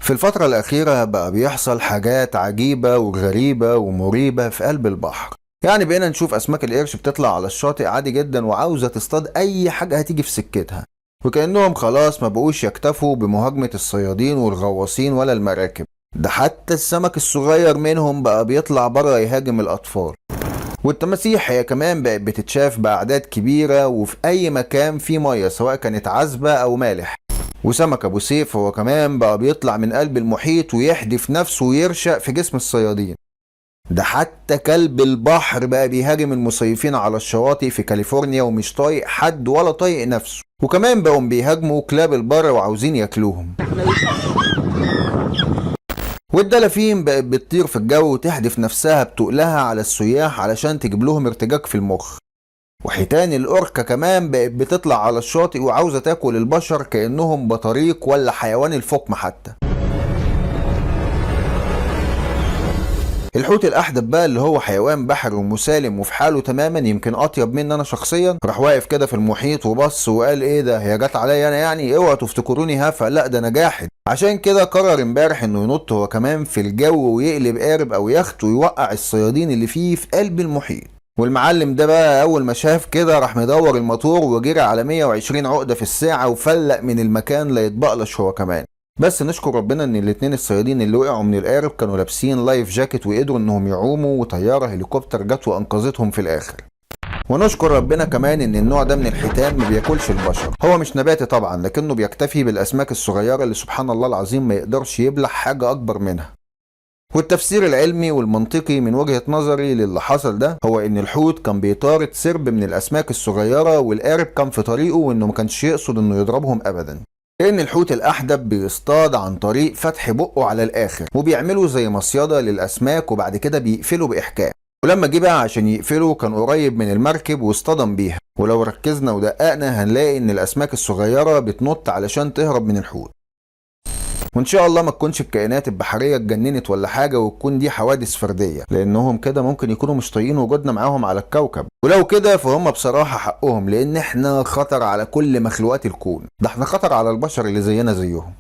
في الفترة الأخيرة بقى بيحصل حاجات عجيبة وغريبة ومريبة في قلب البحر. يعني بقينا نشوف أسماك القرش بتطلع على الشاطئ عادي جدا وعاوزة تصطاد أي حاجة هتيجي في سكتها، وكأنهم خلاص ما بقوش يكتفوا بمهاجمة الصيادين والغواصين ولا المراكب، ده حتى السمك الصغير منهم بقى بيطلع بره يهاجم الأطفال. والتماسيح هي كمان بقت بتتشاف بأعداد كبيرة وفي أي مكان فيه مية سواء كانت عذبة أو مالح. وسمك أبو سيف هو كمان بقى بيطلع من قلب المحيط ويحدف نفسه ويرشق في جسم الصيادين. ده حتى كلب البحر بقى بيهاجم المصيفين على الشواطئ في كاليفورنيا ومش طايق حد ولا طايق نفسه، وكمان بقوا بيهاجموا كلاب البر وعاوزين ياكلوهم. والدلافين بقت بتطير في الجو وتحدف نفسها بتقلها على السياح علشان تجيب لهم ارتجاج في المخ. وحيتان الأوركا كمان بقت بتطلع على الشاطئ وعاوزة تاكل البشر كأنهم بطريق ولا حيوان الفقم حتى. الحوت الأحدب بقى اللي هو حيوان بحري ومسالم وفي حاله تماما، يمكن أطيب مني أنا شخصيا، راح واقف كده في المحيط وبص وقال ايه ده، هي جت عليا انا يعني؟ اوعوا تفتكروني هفا، لا ده انا جاحد. عشان كده قرر امبارح انه ينط هو كمان في الجو ويقلب قارب او يخت ويوقع الصيادين اللي فيه في قلب المحيط. والمعلم ده بقى اول ما شاف كده راح مدور الموتور وجري على 120 عقدة في الساعة وفلق من المكان لا يتبقلش هو كمان. بس نشكر ربنا ان الاتنين الصيادين اللي وقعوا من القارب كانوا لابسين life jacket وقدروا انهم يعوموا، وطيارة هليكوبتر جت وانقذتهم في الاخر. ونشكر ربنا كمان ان النوع ده من الحيتان ما بياكلش البشر، هو مش نباتي طبعا لكنه بيكتفي بالاسماك الصغيرة اللي سبحان الله العظيم ما يقدرش يبلع حاجة اكبر منها. والتفسير العلمي والمنطقي من وجهة نظري للي حصل ده هو ان الحوت كان بيطارد سرب من الاسماك الصغيرة والقارب كان في طريقه، وانه ما كانش يقصد انه يضربهم ابدا، لان الحوت الاحدب بيصطاد عن طريق فتح بقه على الاخر وبيعملوا زي مصيدة للاسماك وبعد كده بيقفلوا باحكام. ولما جه بقى عشان يقفله كان قريب من المركب واصطدم بيها، ولو ركزنا ودققنا هنلاقي ان الاسماك الصغيرة بتنط علشان تهرب من الحوت. وان شاء الله ما تكونش الكائنات البحرية اتجننت ولا حاجة وتكون دي حوادث فردية، لانهم كده ممكن يكونوا مش طايقين وجودنا معاهم على الكوكب، ولو كده فهم بصراحة حقهم، لان احنا خطر على كل مخلوقات الكون، ده احنا خطر على البشر اللي زينا زيهم.